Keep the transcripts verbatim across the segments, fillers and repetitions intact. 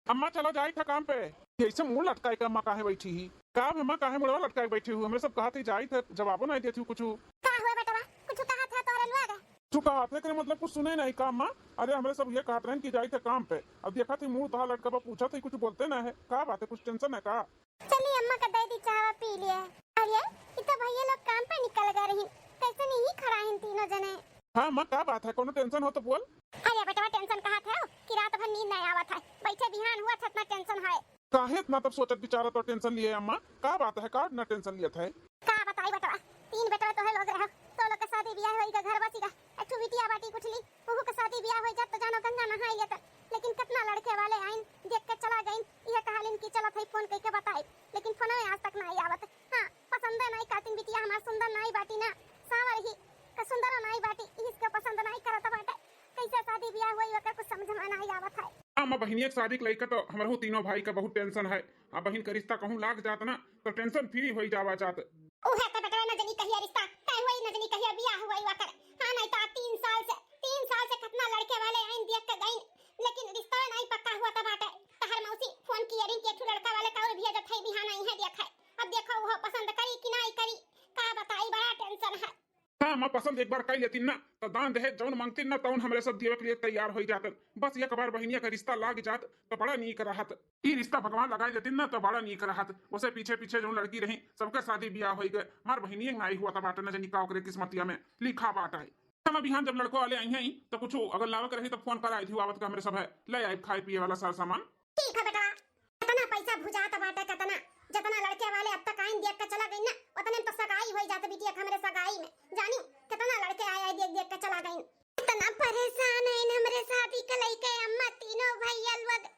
अम्मा, चलो जाइत है काम पे। ऐसे मुँह लटकाए के अम्मा काहे बैठी ही? का अम्मा, काहे मुँहवा लटकाए के बैठी हू? हमरे सब कहत ही जाइत है, जवाबो नाहीं देत हू कुछ। का हुआ बेटवा, कुछ कहत है तोरे लोग? कुछ कहत है, एकरे मतलब कुछ सुने नाहीं का अम्मा? अरे, हमरे सब ये कहत रहन कि जाइत है काम पे। अब देखत ही मुँह तोहार लटका बा, पूछत ही, कुछ बोलते नाहीं है। का बात है, कुछ tension है का? चली अम्मा का दे दी, चाहवा पी लिए। अरे, ई तो भैया लोग काम पे निकल गए रही, कैसे नहीं खड़ा हैं तीनों जने? हाँ अम्मा, का बात है, कोनो tension हो तो बोल। अरे बेटवा, tension कहत है कि रात भर नींद नाहीं आवत है, बैठे बिहान हुआ था, इतना tension है। काहे इतना तब सोचत विचारत और tension लिए अम्मा, का बात है, का इतना tension लियत है? का बताई बेटवा, तीन बेटवा तोहे लोग रहो, तो लोग के शादी बियाह होई गा, घर बसी गा, एक ठो बिटिया बाटी कुछ ली, उहू के शादी बियाह होई जात तो जानो गंगा नहाई लेतन। लेकिन कितना लड़के वाले आइन, देख के चला गइन, इहे कहलिन कि चलत है phone कइके बताई, लेकिन फोनवे आज तक नाहीं आवत। हाँ, पसंद नाहीं करतिन बिटिया हमार, सुंदर नाहीं बाटी ना, सांवर ही का सुंदर नाहीं बाटी, इसके पसंद नाहीं करत बाटे। कैसे शादी बियाह होई ओकर कुछ समझ में नाहीं आवत है। हाँ, अम्मा बहिनिया के शादी के लइके तो हमरहू तीनों भाई का बहुत tension है। अब बहिन का रिश्ता कहूँ लाग जात ना तो tension free होई जावा जात। उहे तो बेटवा न जनी कहिया रिश्ता तय होई, न जनी कहिया बियाह होई ओकर। हाँ, नाहीं तो तीन साल से, तीन साल से कितना लड़के वाले आइन देख के गइन, लेकिन रिश्ता नाहीं पक्का हुआ था बाटे। तहर मौसी phone किहे रही कि एक ठो लड़का वाले का और भेजत है, बिहान आई है देख है। अब देखो वो पसंद करी कि नाहीं करी, का बताई, बड़ा tension है। हाँ, अम्मा पसंद एक बार कइ लेतिन ना, तो दान दहेज जौन मांगतिन ना, तौन हमरे सब देवे के लिए तैयार होई जातन। बस एक बार बहिनिया का रिश्ता लाग जात, तो बड़ा नीक रहत। ई रिश्ता भगवान लगाई लेतिन ना, तो बड़ा नीक रहत। उसे पीछे पीछे जौन लड़की रही, सबके शादी बियाह होई गए। हमार बहिनिया के नाहीं हुआ था बाटे, न जनी का ओकरे किस्मतिया में लिखा बाटे। हम बिहान जब लड़को वाले आई हैं, तो कुछ अगर लावे के रही, तो phone कराई थी, आवत का हमरे सब है, ले आए खाए पिए वाला सारा सामान। ठीक है बेटा, कितना पैसा भुजात बाटे, कितना, जितना लड़के वाले अब तक आइन देख के चला गइन ना, उतने में तो सगाई होई जात बिटिया के हमरे सगाई में। जानी, कितना लड़के आए, आए देख देख के चला गइन। इतना परेशान है हमरे शादी के लइके अम्मा, तीनों भैया लोग।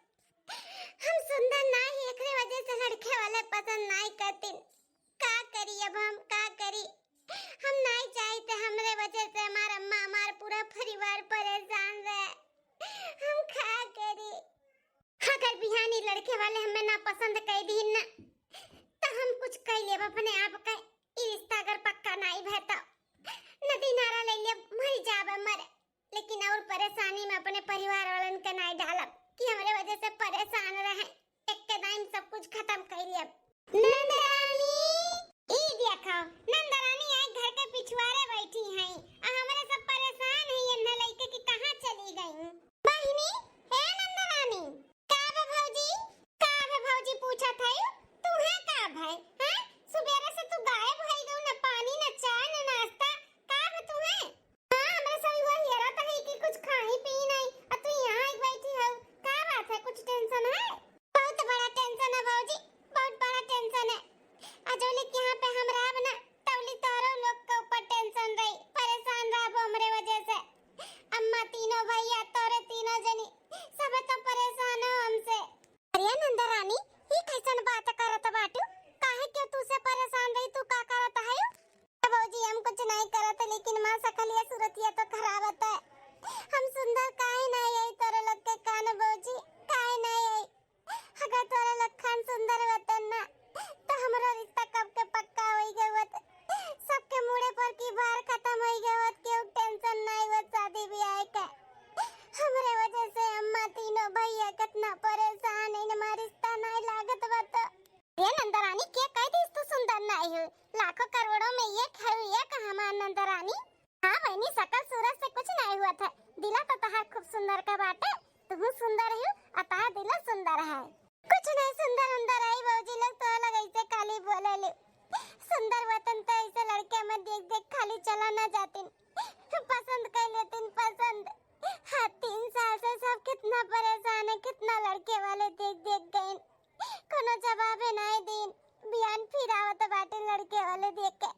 हम सुंदर नाहीं, एकरे वजह से लड़के वाले पसंद नाहीं करतिन। का करी अब हम, का करी? हम नाहीं चाहित हमरे वजह से हमार अम्मा, हमार पूरा परिवार परेशान रहे। हम का करी? अगर बिहान ई लड़के वाले हमें ना पसंद कइ दीन ना, तो हम कुछ कइ लेब अपने आप का। ई रिश्ता अगर पक्का नाहीं भय तो नदी नारा ले लेब, मर जाब मर, लेकिन और परेशानी में अपने परिवार वालन के नाहीं डालब कि हमरे वजह से परेशान रहे। एक के दाइन सब कुछ खत्म कइ लेब। नंदरानी, ई देखो, नंदरानी आई घर के पिछुआरे बैठी हैं, आ हमरे सब परेशान हैं इन्हें लइके कि कहाँ चली गई। बहिनी, हे नंदरानी। का बे भौजी? का बे भौजी पूछत है? तुहे का भय? हैं? सुबेरे से तू गायब होई गऊ, न पानी, न चाय, न नाश्ता। का बे तुहे? हाँ, हमरे संग वो हेरत है कि कुछ खाई पी नहीं, आ तू यहाँ आई बैठी हो। का बात है? कुछ tension है? बहुत बड़ा tension है भौजी, बहुत बड़ा tension है। आ जौले के यहाँ पे हम रहब ना, तौली तोहरो लोग के ऊपर tension रही, परेशान रहबो हमरे वजह से। अम्मा, तीनों भैया, तोरे तीनों जनी, सब तो परेशान हो हमसे। अरे नंदरानी, ई कैसन बात करत बाटू? काहे क्यों तू से परेशान रही, तू का करत है? भौजी, हम कुछ नहीं करत, लेकिन माँ सकलिया सूरतिया तो खराब है। हम सुंदर काहे नहीं आई तोरे लोग के कान भौजी, काहे नहीं आई? अगर तोरे लोग खान सुंदर होतन ना, तो हमरो रिश्ता कब के पक्का होई गए होत। सबके मुड़े पर की भार खत्म होई गए होत, केहू tension नहीं होत शादी ब्याह के। हमरे वजह से अम्मा तीनों भैया कितना परेशान है, हमार रिश्ता नहीं लागत बा तो। ये नंदरानी, के कह दिस तू सुंदर नहीं हो? लाखों करोड़ों में एक है, एक हमार नंदरानी। हाँ बहिनी, सकल सूरत से कुछ नहीं हुआ था, दिला तो तहार खूब सुंदर का बाटे, तुहू सुंदर हो, आ तहार दिलो सुंदर है। कुछ नहीं सुंदर उंदर है भौजी लोग, तो लोग ऐसे खाली बोले ले। सुंदर वतन तो ऐसे लड़के में देख देख खाली चला ना जातिन, पसंद कर लेतिन, पसंद। हाँ, तीन साल से सब कितना परेशान है, कितना लड़के वाले देख देख गए, कोनो जवाबे नहीं दीन। बिहान फिर आवत बाटे लड़के वाले देख के।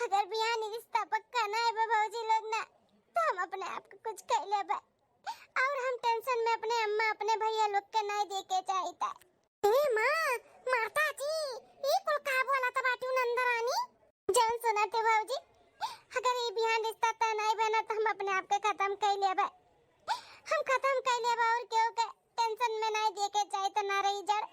अगर बिहान रिश्ता पक्का ना है भौजी लोग ना, तो हम अपने आप को कुछ कह लेबे। और हम tension में अपने अम्मा, अपने भैया लोग के नहीं देखे चाहिता। ए माँ, माता जी, ई कुल का बोलत बाटू नंदरानी? जौन सुनत है भौजी, अगर ई बिहान रिश्ता तय नहीं बना तो हम अपने आप के खत्म कर लेबे। हम खत्म कर लेबे और केहू के tension में नहीं देखे चाहिता, ना रही जड़,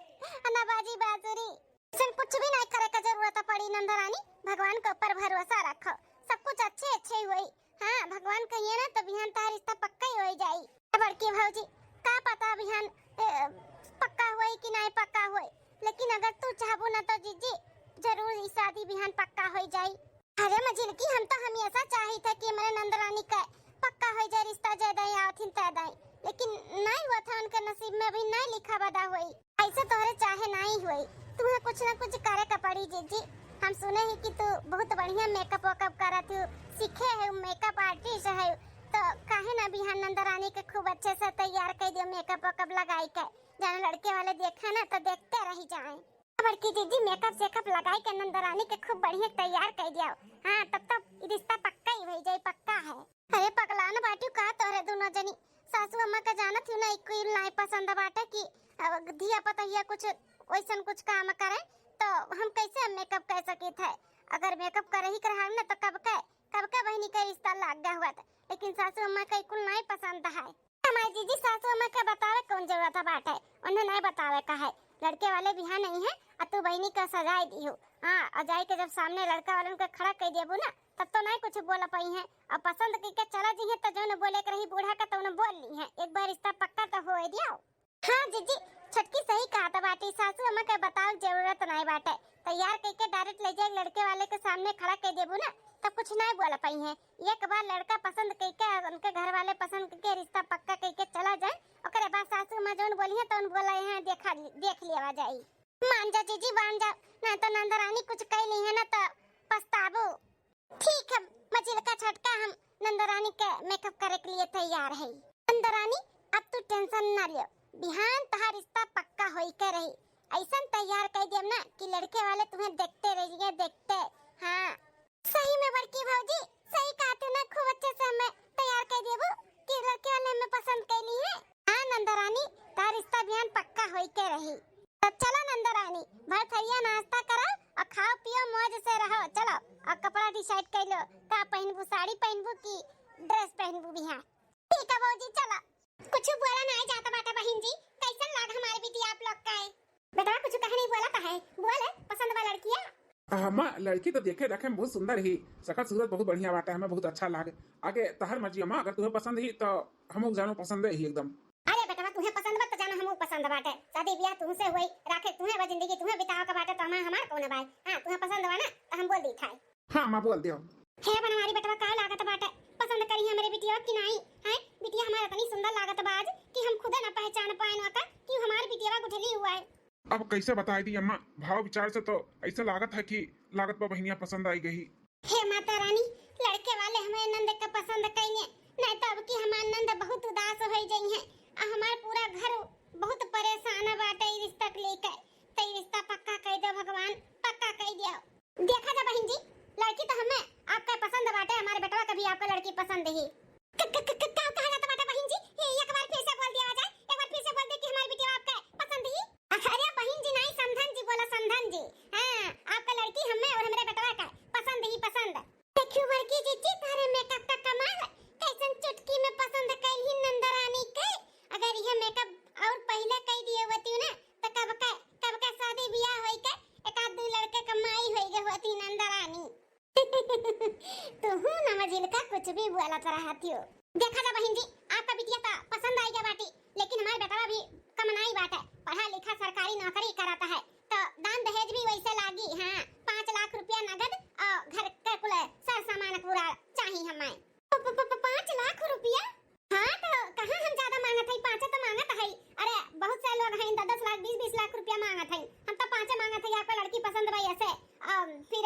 ना बाजी बांसुरी। ऐसन कुछ भी नहीं करे का जरूरत पड़ी नंदरानी, भगवान के ऊपर भरोसा रखो, सब कुछ अच्छे अच्छे ही होई। हाँ, भगवान कहिए ना तो बिहान तहार रिश्ता पक्का ही हो जाई। ए बड़की भौजी, का पता बिहान, ए, पक, नाहीं लिखा बदा होई। ऐसे तोहरे चाहे नाहीं होई, तुहे कुछ ना कुछ करे का पड़ी जीजी। हम सुने ही कि तू बहुत बढ़िया मेकअप वेकअप करत हो, सीखे है, मेकअप आर्टिस्ट है, तो काहे ना बिहान नंदरानी के खूब अच्छे से तैयार कर दियो, मेकअप वेकअप लगाई के, जाने लड़के वाले देखे ना तो देखते रह जाए। बड़की जीजी मेकअप सेकअप लगाई के नंदरानी के खूब बढ़िया तैयार कर दियो। हाँ, तब तो ई रिश्ता पक्का ही हो जाई, पक्का है। अरे पगलान बाटू का तोहरे दोनों जनी? सासू अम्मा का जानत ही ना, कोई नाई पसंद बाटे कि अब धिया पतहिया कुछ वैसन कुछ काम करे, तो हम कैसे मेकअप कर सकित है? अगर मेकअप करे ही के रहा ना, तो कब के, कब के बहिनी के रिश्ता लाग गया हुआ था, लेकिन सासू अम्मा का कुल नाई पसंद है। हमारे जीजी, सासू अम्मा के बतावे कौन जरूरत है बाटे, उन्हें नाई बतावे का है। लड़के वाले बिहान नहीं है, आ तू बहिनी का सजाए दी हो। हाँ, और जाए के जब सामने लड़का वालन के खड़ा कर देबू ना, तब तो नाई कुछ बोल पाई है। अब पसंद कइके चला जी है, तो जौन बोले के रही बूढ़ा का, तौन बोल ली है। एक बार रिश्ता पक्का तो होए दियो। हाँ जीजी, छोटकी सही कहत बाटी, सासू अम्मा के बतावे के जरूरत नाई बाटे। तैयार कइके direct ले जाए लड़के वाले के सामने खड़ा कर देबू ना, तब कुछ नाई बोल पाई है। एक बार लड़का पसंद कइके, उनके घर वाले पसंद कइके, रिश्ता पक्का कइके चला जाए, ओकरे बाद सासू अम्मा जौन बोली है, तौन बोले हैं, देखा, देख लिया जाई। मान जा जीजी, मान जा, नाई तो नंदरानी कुछ कह ली है ना, तो पछताबू। ठीक है मझिलका छोटका, हम नंदरानी के मेकअप करे के लिए तैयार है। नंदरानी, अब तू tension ना लियो, बिहान तहार रिश्ता पक्का होई के रही। ऐसन तैयार कर दियम ना कि लड़के वाले तुम्हें देखते रहिए, देखते। हाँ, सही में बड़की भौजी, सही कहते ना, खूब अच्छे से हमें तैयार कर देबू कि लड़के वाले हमें पसंद कर ली है। हाँ नंदरानी, तहार रिश्ता बिहान पक्का होई के रही। तब चलो नंदरानी, भर थरिया नाश्ता करो और खाओ पियो, मौज से रहो। चलो, और कपड़ा decide कर लो, का पहनबू, साड़ी पहनबू कि dress पहनबू बिहान? ठीक है भौजी, चलो। कुछ बोला नाई जात बाटे बहिन जी, कैसन लाग हमारे बिटिया आप लोग का है? बेटवा कुछ कहे नहीं बोला का है, बोले पसंद बा लड़किया। अम्मा, लड़की तो देखे देखे में बहुत सुंदर ही, शकल सूरत बहुत बढ़िया बाटे, हमें बहुत अच्छा लागे। आगे तहर मर्जी अम्मा, अगर तुम्हें पसंद ही तो हम जानो पसंद ही एकदम। अरे बेटवा, तुहे पसंद बा त जानो हमहू पसंद बाटे। शादी बियाह तुहसे होई, राखे तुहे बा जिंदगी, तुहे बितावे के बाटे, त हमार, हमार कौन बाय? हाँ, तुहे पसंद बा ना, त हम बोल दी थाई। हाँ, माँ, बोल दियो। हे बनवारी बेटवा, का लागत बाटे? पसंद करी हमरे बिटिया कि नाई? हैं? बिटिया हमार इतनी सुंदर लागत बा आज कि हम खुदे ना पहचान पाएन ओका कि हमार बिटिया गुठली हुआ है। अब कैसे बताई दी अम्मा, भाव विचार से तो ऐसे लागत है कि लागत बा बहिनिया पसंद आई गई। हे माता रानी, लड़के वाले हमारे नंद का पसंद कइने, नहीं तो अब की हमार नंद बहुत उदास हो जाई है। आ हमार पूरा घर बहुत परेशान बाटे ई रिश्ता के लेके। तो ई रिश्ता पक्का कइ दो भगवान, पक्का कइ दियो। देखा जा बहिन जी, लड़की तो हमें आपका पसंद बाटे, हमारे बेटवा का भी आपका लड़की पसंद ही। क-, क-, क-, क-, का कहा जाता बाटे बहिन जी? ये एक बार फिर से बोल दिया जाए, एक बार फिर से बोल दे कि हमारी बिटिया आपका पसंद ही। अरे बहिन जी नहीं, समधन जी बोला, समधन जी। हाँ, आपका लड़की हमें और हमारे बेटवा का पसंद ही पसंद। देखियो बड़की जीजी, तारे मेकअप का कमाल, कैसन चुटकी में पसंद कैल ही नंदरानी के। अगर यह मेकअप और पहले कई दिए होती ना, तो कब का, कब का शादी बियाह होई के एक आध दो लड़के का माई होई गए होती नंदरानी। तू हूँ ना मझिलका कुछ भी बोलत रहत हो। देखा जा बहिन जी, आपका बिटिया तो पसंद आई गया बाटी, लेकिन हमारे बेटवा भी कम नाई बाटे, पढ़ा लिखा सरकारी नौकरी करत है, तो दान दहेज भी वैसे लागी। हाँ, पाँच लाख रुपया नगद और घर के कुल सर सामान पूरा चाहिए हमें। प-, प-, प-, प-, पाँच लाख रुपया? हाँ, तो कहाँ हम ज्यादा मांगत हई, पाँचे तो मांगत हई। अरे, बहुत से लोग हैं, दस दस लाख, बीस बीस लाख रुपया मांगत हैं। हम तो पाँचे मांगत हई, आपका लड़की पसंद बा ऐसे। अम, फिर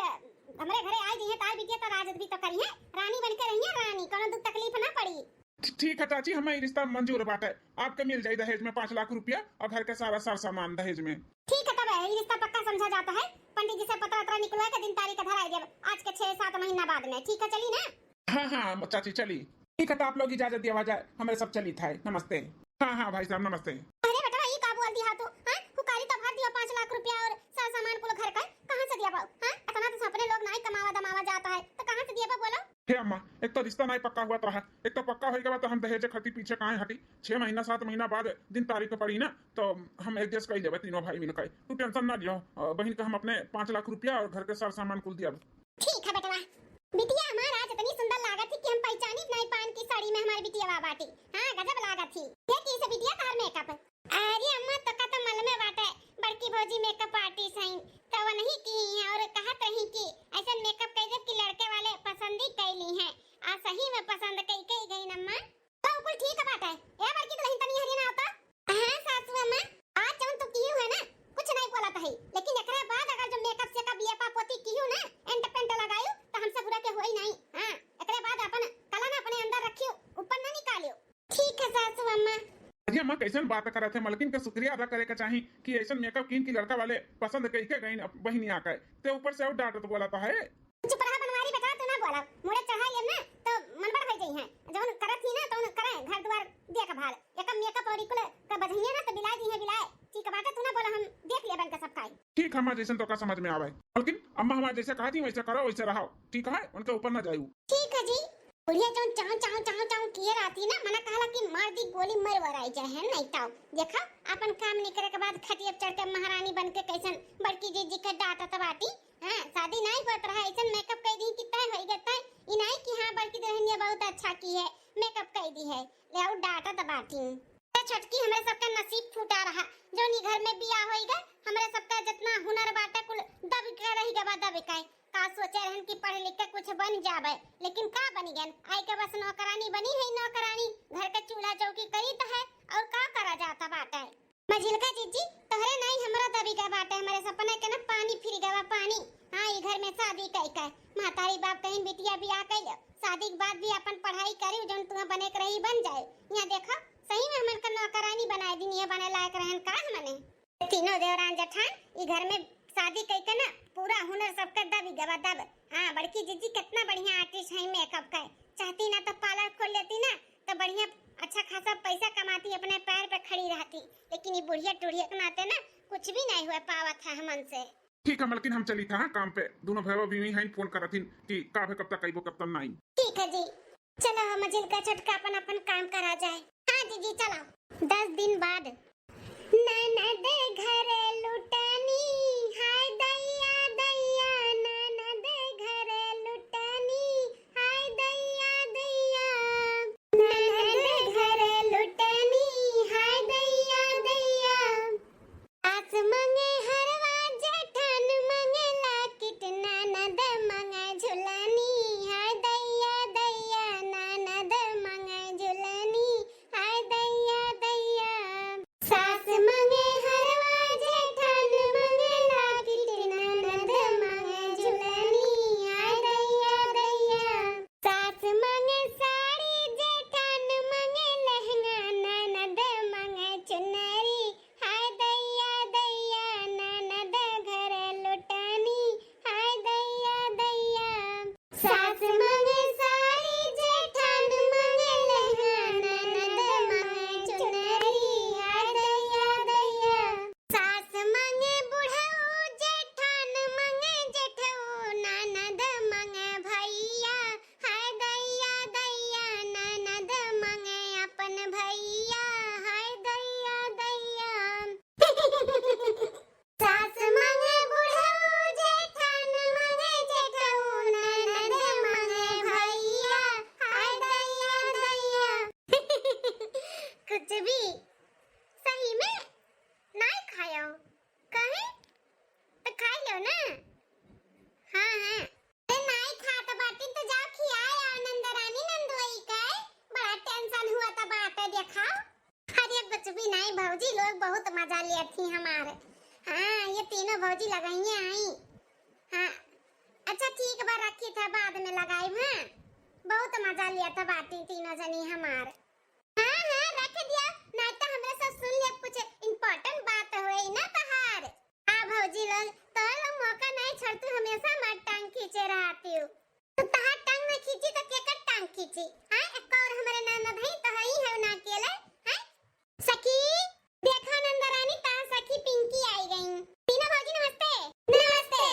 हमरे घरे आई जइहे, तार बिटिया तो राज भी तो करिहे, रानी बन के रहिए, रानी, कोनो दुख तकलीफ ना पड़ी। ठी-, ठीक है चाची, हमें ई रिश्ता मंजूर बाटे। आपके मिल जाई दहेज में पाँच लाख रुपया और घर के सारा सर सामान दहेज में। ठीक है, तब ई रिश्ता पक्का समझा जाता है। पंडित जी से पतरा वतरा निकलवा के दिन तारीख धराई देब, आज के छह सात महीना बाद में। ठीक है, चली ना? हाँ, हाँ, चाची, चली। ठीक है, तो आप लोग इजाजत दिया जाए, हमारे सब चली था। नमस्ते। हाँ, हाँ, भाई साहब, नमस्ते। अरे बेटवा, ई का बोल दिया तू? हाँ, हुकारी तो भर दिया पाँच लाख रुपया और सर सामान कुल घर का, कहाँ से दिया बा? हाँ, इतना तो अपने लोग नाई कमावा दमावा जाता है, तो कहाँ से दिया बा बोलो? हे अम्मा, एक तो रिश्ता नाई पक्का हुआ तो है, एक तो पक्का होई के बाद तो हम दहेज खातिर पीछे काहे हटी? छह महीना, सात महीना बाद दिन तारीख पे पड़ी ना, तो हम adjust कर लेबे तीनों भाई मिलकर। तू tension ना लियो, अ, बहिन का हम अपने पाँच लाख रुपया और घर के सर सामान कुल दिया। ठीक है बेटवा। बिटिया हमार आज इतनी सुंदर लागत थी कि हम पहचानी नहीं पान की साड़ी में हमारी बिटिया बाटी। हाँ, गजब लागत थी। ये की से बिटिया तोहर makeup? अरे अम्मा, तो का तो मालूम है बाटे, बड़की भौजी makeup artist हैं, तो वो नहीं की हैं और कहत रही कि ऐसा makeup कर दे कि लड़के वाले पसंद ही कर ली हैं। आ सही में पसंद कई कई गई न अम्मा। तो कुल ठीक बाटे। ए बड़की दुल्हन, तनी हरिया ना होता। हाँ सासू अम्मा, अरे अम्मा, कैसन बात करत है? मलकिन के शुक्रिया अदा करे के चाही कि ऐसन मेकअप कीन की लड़का वाले पसंद कई के गईन अब बहिनिया के, ते ऊपर से और डांटत बोलत है। चुप रहा बनवारी बेटा, तू ना बोला, मुड़े चढ़ा लेब ना तो मनबड़ हो जाई है। जौन करत ही ना तौन करे, घर द्वार देखभाल, एक मेकअप और इकुल का बजहिया ना तो बिलाए दी है बिलाए। ठीक बात है, तू ना बोला, हम देख लेबन का सब काई। ठीक है अम्मा, जैसन तोका समझ में आवे। मलकिन अम्मा हमार जैसे कहती वैसे करो, वैसे रहो, ठीक है, उनके ऊपर ना जायू। ठीक है जी। बुढ़िया जौन चाव चाव चाव चाव किए रहती ना, मना कहला कि मार दी गोली, मर वराई जाए है, नहीं ताऊ। देखा, अपन काम निकरे के बाद खटिया पे चढ़ के महारानी बन के कैसन बड़की जीजी के डांटत बाटी। हाँ, शादी नहीं होत रहा, ऐसन मेकअप कई दी कि तय होई गए तय। ई नहीं कि हाँ, बड़की दुल्हनिया बहुत अच्छा की है, मेकअप कई दी है, ले आऊ डांटत बाटी। तो छोटकी, हमरे सबका नसीब फूटा रहा, जौन ई घर में बियाह होई गए, हमरे सबका जितना हुनर बाटे कुल दब के रही गवा, दब के। का सोचे रहन कि पढ़ लिख के कुछ बन जावे, लेकिन का बनी गन? आई के बस नौकरानी बनी है, नौकरानी। घर के चूल्हा चौकी करी तो है, और का करा जाता बाटे? मझिलका जीजी, तोहरे नहीं हमरो दबी गए बाटे, हमरे सपना के ना पानी फिर गवा पानी। हाँ, ई घर में शादी कई के महतारी बाप कहीं बिटिया बियाह कई लो, शादी के बाद भी अपन पढ़ाई करी, जौन तुम्हें बने के रही बन जाए। यहाँ देखो, सही में हमन का नौकरानी बनाए दिन, ये बने लायक रहन का हमने? तीनों देवरान जेठान ई घर में शादी कई के ना पूरा हुनर सबके दबी गवा दब। हाँ, बड़की जीजी कितना बढ़िया आर्टिस्ट है मेकअप का, चाहती ना तो पार्लर खोल लेती ना तो बढ़िया अच्छा खासा पैसा कमाती, अपने पैर पे खड़ी रहती, लेकिन ये बुढ़िया टुढ़िया के नाते ना कुछ भी नहीं हुआ पावत है हमन से। ठीक है मलकिन, हम चली था काम पे, दोनों भैया भी हैं, फोन करत हिन कि का भे कब तक अइबो कब तक नहीं। ठीक है जी। चलो, हम मझिलका छोटका अपन, अपन काम करा जाए। हाँ जीजी, चलो। दस दिन बाद। ननद घर लुटानी, हाय दैया दैया, ननद घर लुटानी, हाय दैया दैया। ननद घर लुटानी, हाय दैया दैया। सास मांगे हरवा, जेठान मांगे लाकिट, ननद मांगे झुलानी, हाय दैया दैया, ननद मांगे झुलानी, हाय दैया दैया। सास मांगे हरवा, जेठान मांगे लाकिट, ननद मांगे झुलानी, हाय दैया दैया। सास मांगे साड़ी, जेठान मांगे लहंगा, ननद मांगे चुनरी, हाय दैया दैया, ननद घर लुटानी, हाय दैया दैया। सास मांगे साड़ी, जेठान मांगे लहंगा, ननद मांगे चुनरी, हाय दैया दैया। सास मांगे बुढ़ऊ, जेठान मांगे जेठऊ, ननद मांगे भैया, हाय दैया दैया, ननद मांगे अपन भैया, हाय दैया दैया। सास मांगे बुढ़ऊ, जेठान मांगे जेठऊ, ननद मांगे भैया, हाय दैया दैया। कुछ भी सही में नाई खायो, कहे तो खाई लो ना। हाँ, हाँ। अरे नाई खात बाटी तो जाओ खियाए आओ नंदरानी नंदोई के, बड़ा टेंशन हुआ था बाटे देखाओ। अरे कुछ भी नाई भौजी लोग बहुत मजा लिया थी हमारे। हाँ, ये तीनों भौजी लगाइए आई। हाँ, अच्छा ठीक बा, रखी था बाद में लगाई। हाँ, बहुत मजा लिया था बाटी तीनों जनी हमार। हाँ, हाँ, रख दिया, नाई तो हमरा सब सुन ले, कुछ important बात होई ना तहार। आ भौजी लोग, तोहर लोग मौका नहीं छोड़तू, हमेशा हमार टांग खींचे रहती हो। तो तहार टांग ना खींची तो केकर टांग खींची? हाँ, एक और हमरे ननद है, तो हई है ना अकेले, हैं? सखी, देखा नंदरानी, तार सखी पिंकी आई गई। तीनों भौजी नमस्ते। नमस्ते।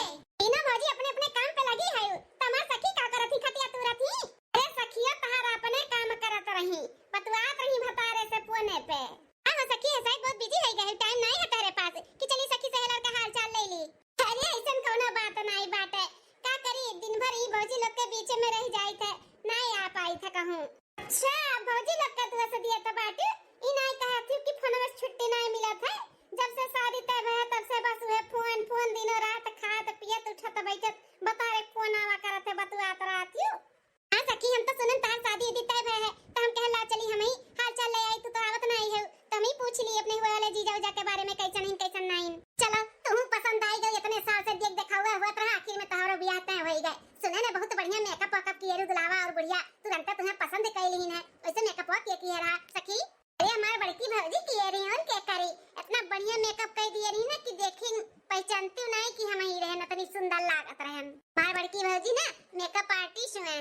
तीनों भौजी अपने अपने काम पे लगी है, तो हमार सखी का करत ही, खटिया तूरत ही? अरे सखिया, तहार अपने काम करत रही, बतुआत रही भतारे से फोने पे। आहो सखी, ऐसा ही बहुत busy हो गए, time नहीं है तेरे पास कि चली सखी से लड़का हाल चाल ले ली। अरे ऐसन कौनो बात नहीं बाटे, का करी, दिन भर ई भौजी लोग के बीच में रह जाई थे, नहीं आ पाई थे कहूँ। अच्छा, भौजी लोग का तू ऐसे दिया तो बाटे, ई नहीं कहा थी कि फोन में छुट्टी नहीं मिला था, जब से शादी तय भय तब से बस वह फोन, फोन, दिनों रात खात पियत उठत बैठत बता रे फोन आवा करत है, बतुआत रहत यू। हाँ सखी, हम तो सुनन तार शादी यदि तय भय है, तो हम कहे ला चली हम ही हाल चाल ले आई, तू तो आवत ना आई है, तो हम ही पूछ ली अपने हुए वाले जीजा उजा के बारे में, कैसन हिन, कैसन नाइन। चलो, तुहू पसंद आई गई, इतने साल से देख देखा हुआ हुआ रहा, आखिर में तोहरो बियाह तय होई गए। सुने ने बहुत बढ़िया मेकअप वेकअप किए रू दुलावा और बुढ़िया, तुरंत तुम्हें पसंद कर लीन है, वैसे मेकअप के किए रहा सखी? अरे हमारे बड़की भौजी किए रही और के करी, इतना बढ़िया मेकअप कर दिए रही ना कि देखी पहचानती नहीं कि हम ही रहन, इतनी सुंदर लागत रहन। हमार बड़की भौजी ना मेकअप आर्टिस्ट हुए।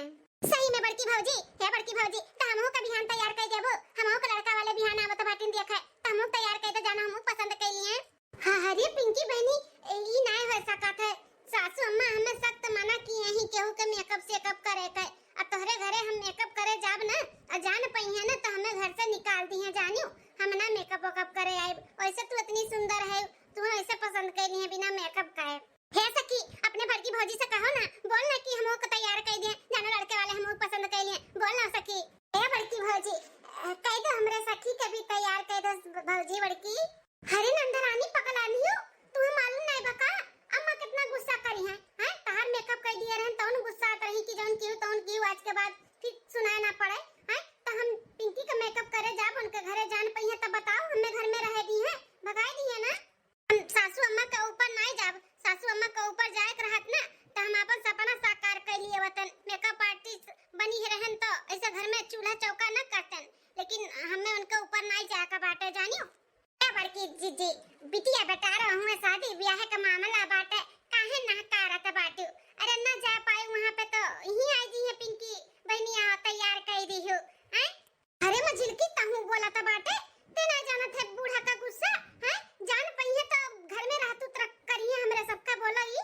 सही में बड़की भौजी, हे बड़की भौजी, तो हमहू का बिहान तैयार कर देबो, हमहू का लड़का वाले बिहान आवत बाटिन देखे, तो हमहू तैयार कर दे जाना, हमहू पसंद कर लिए। हाँ, अरे पिंकी बहनी, ए, ई नाय हो सकत है। सासू अम्मा हमें सख्त मना किए हैं केहू के मेकअप सेकअप करे के। अब तोहरे घरे हम मेकअप करे जाब ना, और जान पइहे ना तो हमें घर से निकाल दिहे जानियो। हम ना मेकअप वेकअप करे आइब। वैसे तू इतनी सुंदर है, तू ऐसे पसंद कर लिए बिना मेकअप का है। हे सखी, अपने बड़की भौजी से कहो ना, बोल ना कि हमहू को तैयार कर दिए, जानो लड़के वाले हमहू पसंद कर लिए, बोल ना सखी। ए बड़की भौजी, अ, कह दो हमरे सखी के भी तैयार कर दो भौजी बड़की। अरे नंदरानी पगलानी हो, तुम्हें मालूम नहीं बका? अम्मा कितना गुस्सा करी हैं, हैं? तहार मेकअप कर दिए रहन, तौन गुस्सा आत रही कि जौन कियो, तौन कियो, आज के बाद फिर सुनाए ना पड़े, हैं? तो हम पिंकी का मेकअप करे जाब, उनके घरे जान पइहे तब बताओ, हमें घर में रहे दी हैं, भगाए दी है ना? हम सासू अम्मा के ऊपर नहीं जाब, सासू अम्मा के ऊपर जाए के रहत ना, तो हम अपन सपना साकार कर लिए वतन, मेकअप आर्टिस्ट बनी रहन तो ऐसे घर में चूल्हा चौका न करतन, लेकिन हमें उनके ऊपर नहीं जाए का बाटे जानियो। ए बड़की जीजी, बिटिया बेटा रहो हुए, शादी ब्याह का मामला बाटे, काहे नहकारत बाटू? अरे न जा पाए वहाँ पे तो यहीं आ जी है पिंकी बहनिया तैयार कर दी हो, हैं? अरे मझिलकी तहूँ बोलत बाटे, ते ना जानत है बूढ़ा का गुस्सा, हैं? जान पइहे तो घर में रहतू त करिए हमरे सबका बोला ई।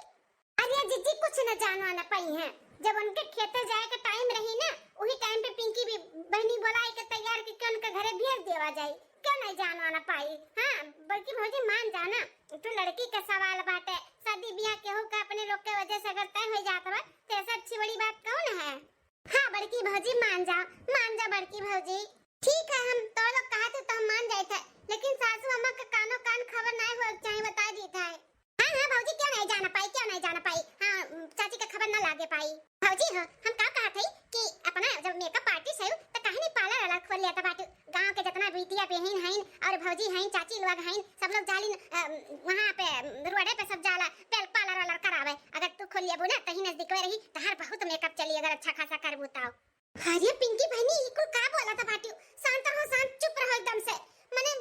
अरे जीजी कुछ न जानो न पइहे, जब उनके खेते जाए के टाइम रही ना, वही टाइम पे पिंकी भी बहनी बोलाई के तैयार के, के उनके घरे भेज देवा जाई। क्यों नहीं जानो न पाई? हाँ, बड़की भौजी मान जाना, तू लड़की के सवाल बाटे, शादी ब्याह केहू का अपने लोग के वजह से अगर तय हो जात बा, तो ऐसे अच्छी बड़ी बात कौन है? हाँ बड़की भौजी मान जा, मान जा बड़की भौजी। ठीक है, हम तो लोग कहा थे तो हम मान जाए थे, लेकिन सासू अम्मा के कानो कान खबर नहीं हो चाहिए, बता दी था। हाँ हाँ भौजी, क्यों नहीं जाना पाई, क्यों नहीं जाना पाई? हाँ, चाची का खबर ना लागे पाई। भौजी हो, हम का कहा थे कि अपना जब मेकअप आर्टिस्ट है तो काहे नहीं पार्लर वाला खोल लिया था बाटू? गांव के जितना बिटिया बहन हईन और भौजी हईन, चाची लोग हईन, सब लोग जालिन, अ, वहाँ पे रोडे पे सब जाला पार्लर वालर करावे। अगर तू खोल लेबू ना, तही नजदीक में रही, तहार बहुत मेकअप चली अगर अच्छा खासा करबू तो। अरे पिंकी बहनी, ई कुल का बोला था बाटू? शांत रहो, शांत, चुप रहो एकदम से। मने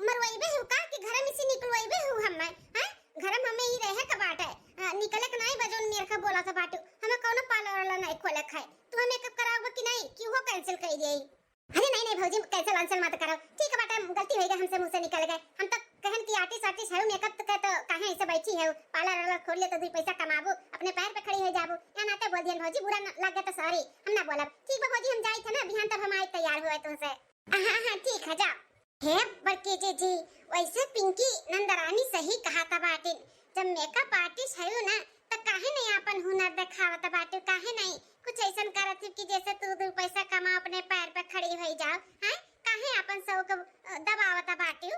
मरवाइबे हो का कि घर में से निकलवाइबे हो हमें, हैं? घर में हमें ही रहे का बाटे। हाँ, निकले के नहीं बजौन मेर का बोला था बाटू। हमें कौनो पार्लर वाला नहीं खोले खाए। तू हमें मेकअप कराओगे कि नहीं? कि वो कैंसिल कर दिए? अरे नहीं, नहीं भौजी, कैंसिल वैंसिल मत करो। ठीक बाटे, गलती हो गई, हमसे मुंह से निकल गए। हम तो कहन कि आर्टिस्ट, आर्टिस्ट है, मेकअप तो के तो काहे ऐसे बैठी है, पार्लर वार्लर खोल ले तो दुई पैसा कमाबू, अपने पैर पे खड़ी हो जाबू। या नाते बोल दियन भौजी, बुरा न लगे तो सॉरी, हम ना बोलब। ठीक बा भौजी, हम जाई थे ना, बिहान तब हम आई तैयार हुए तुमसे। हाँ हाँ ठीक है, जाओ। हे बड़की जीजी, वैसे पिंकी नंदरानी सही कहा था बाटिन, जब मेकअप आर्टिस्ट है ना तो काहे नहीं अपन हुनर दिखावत बाटू, काहे नहीं कुछ ऐसन करत हो कि जैसे तू दू पैसा कमा अपने पैर पे खड़ी हो जाओ, हैं? काहे अपन शौक, अ, दबावत बाटू?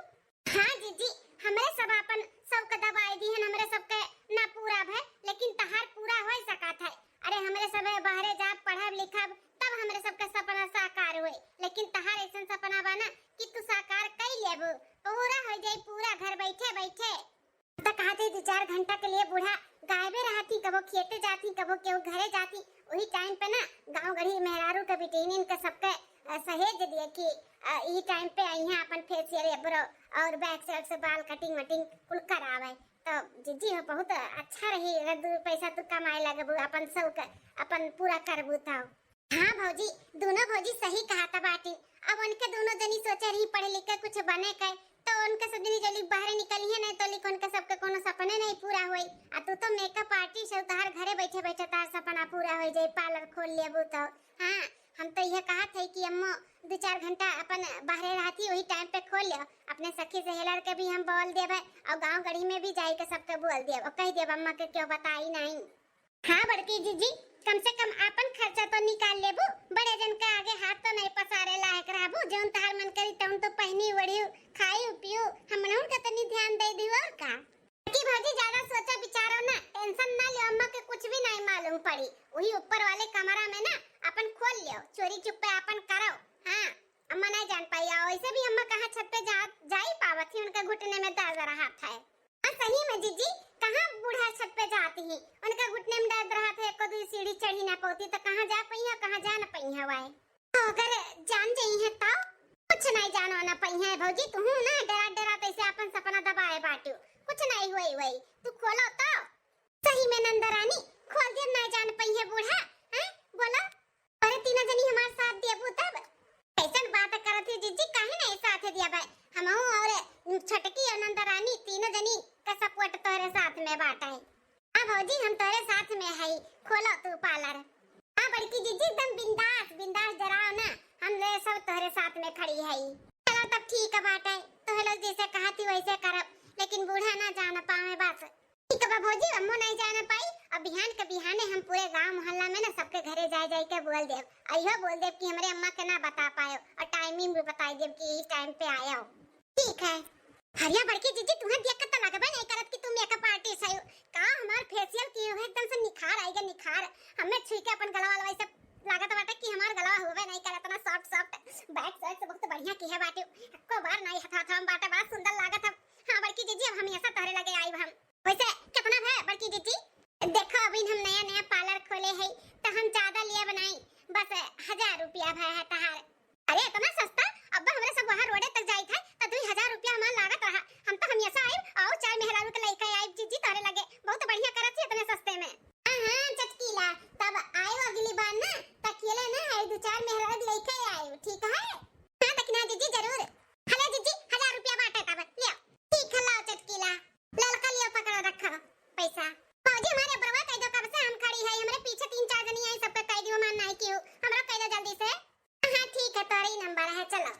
हाँ जीजी, हमरे सब अपन शौक दबाए दिहन, हमरे सबके ना पूरा भय, लेकिन तहार पूरा हो सकत है। अरे हमरे सब बाहरे जाब, पढ़ब लिखब, तब हमरे सबके सपना साकार होए, लेकिन तहार ऐसन सपना बा ना कि तू साकार कई लेबू, पूरा हो जाई, पूरा घर बैठे बैठे। त कहा थे दो चार घंटा के लिए बूढ़ा गायबे रहती, कबो खेते जाती, कबो केहू घरे जाती। वही टाइम पे ना गाँव गढ़ी मेहरारू के बिटिनिन के सबके, अ, सहेज दिए कि, अ, ई टाइम पे आई हैं अपन फेशियल एब्रो और वैक्स वैक्स बाल कटिंग वटिंग कुल करावे। तो जीजी हो बहुत अच्छा रही अगर दो पैसा तू कमाए लगबू, अपन शौक अपन पूरा करबू तो। हाँ भौजी, दोनों भौजी सही कहा था बाटी। अब उनके दोनों जनी सोचे रही पढ़ लिख के कुछ बने के, तो उनके सब जनी जल्दी बाहर निकली है, नहीं तो लिख उनके सबके कोनो सपने नहीं पूरा होई। आ तू तो मेकअप आर्टिस्ट है, तहार घरे बैठे बैठे तार सपना पूरा हो जाए, पार्लर खोल लेबू तो। हाँ, हम तो यह कहा थे कि अम्मो दो चार घंटा अपन बाहरे रहती, वही टाइम पे खोल ले। अपने सखी सहेलर के भी हम बोल देबे और गांव गढ़ी में भी जाए के सबके बोल देब और कह देब अम्मा के क्यों बताई नहीं। हाँ बड़की जीजी, कम से कम आपन खर्चा तो निकाल लेबू, बड़े जन के आगे हाथ तो नहीं पसारे लायक रहबू, जौन तहार मन करी तौन तो पहनी ओढ़ियो, खाई पियो, हमनहुन का तनी ध्यान दे दियो और का। बड़की भौजी ज्यादा सोचा विचारो ना, टेंशन ना लियो, अम्मा के कुछ भी नहीं मालूम पड़ी, वही ऊपर वाले कमरा में ना अपन खोल लियो, चोरी चुप्पे अपन करो। हाँ, अम्मा नहीं जान पाई, और वैसे भी अम्मा कहाँ छत पे जा, जा ही पावत ही, उनके घुटने में दर्द रहा था। हाँ, सही में जीजी, कहाँ बूढ़ा छत पे जाती ही? उनका घुटने में दर्द रहा था, एको दुई सीढ़ी चढ़ी ना पाती, तो कहाँ जा पई है, कहाँ जा ना पई है वाए। तो अगर जान जाई है तो? कुछ कुछ नाहीं जानो ना पइहे भौजी, तुहू ना डेरा डेरा तैसे आपन सपना दबाए बाटू। कुछ नाहीं होई होई, तू खोलो तो। सही में नंदरानी, खोल दे, नाहीं जान पइहे बूढ़ा, हैं? बोलो, अरे तीनों जनी हमार साथ देबू तब? कैसन बात करत है जीजी, काहे नाहीं साथ दिया भाई? हमहू और छोटकी और नंदरानी तीनों जनी का सपोर्ट तोहरे साथ में बाटे। हाँ भौजी, हम तोहरे साथ में हई, खोलो तू पार्लर। हाँ बड़की जीजी, एकदम बिंदास, बिंदास डराओ ना, हम ले सब तोहरे साथ में खड़ी हई। चलो तब ठीक बाटे, तोहरे लोग जैसे कहती वैसे करब, लेकिन बूढ़ा ना जान पावे बस। ठीक बा भौजी, अम्मो नाहीं जान पाई। अब बिहान के बिहाने हम पूरे गांव मोहल्ला में ना सबके घरे जाए जाए के बोल देब, अइहो बोल देब कि हमरे अम्मा के ना बता पायो और टाइमिंग भी बताई देब कि इस टाइम पे आयो। ठीक है। हरिया बड़की जीजी, तुहें देख के तो लगबे नाहीं करत कि तू मेकअप आर्टिस्ट है। का हमार फेशियल की हुए एकदम से निखार आइगे निखार। हमें छुई के अपन गलवा वलवा से लागत बाटे कि हमार गलवा होबे नाहीं करत ना सॉफ्ट सॉफ्ट। वैक्स वैक्स बहुत बढ़िया की है बाटे। एको बार नाहीं हथा हथा बाटे, बड़ा सुंदर लागत है। हाँ बड़की जीजी, अब हमेशा तोहरे लगे आइब हम। वैसे कितना है बड़की जीजी? देखो अभी हम नया नया पार्लर खोले है तो हम ज्यादा लिया बनाई, बस हजार रुपया भय है तहार। अरे इतना सस्ता? अब हमरे सब वहाँ रोडे तक जाइत है तो दुई हजार रुपया हमार लागत रहा। हम तो हमेशा आइब और चार मेहरारू के लइके आइब जीजी तोहरे लगे। बहुत बढ़िया करत है इतने सस्ते में। हाँ हाँ चटकीला, तब आयो अगली बार ना तो अकेले ना आइब, दो चार मेहरारू लइके आइब, ठीक है? हाँ दखिना जीजी जरूर। हले जीजी हजार रुपया बाटे तब लियो। ठीक है लाओ चटकीला। ललका लियो, पकड़ो, रखो पैसा। भौजी, हमारे बरवा कह दो, कब से हम खड़ी है, हमरे पीछे तीन चार जनी आई, सबके कह दियो, मान नाहीं कियो, हमरा कह दो जल्दी से। हाँ, ठीक है, तोरे ही नंबर है, चलो।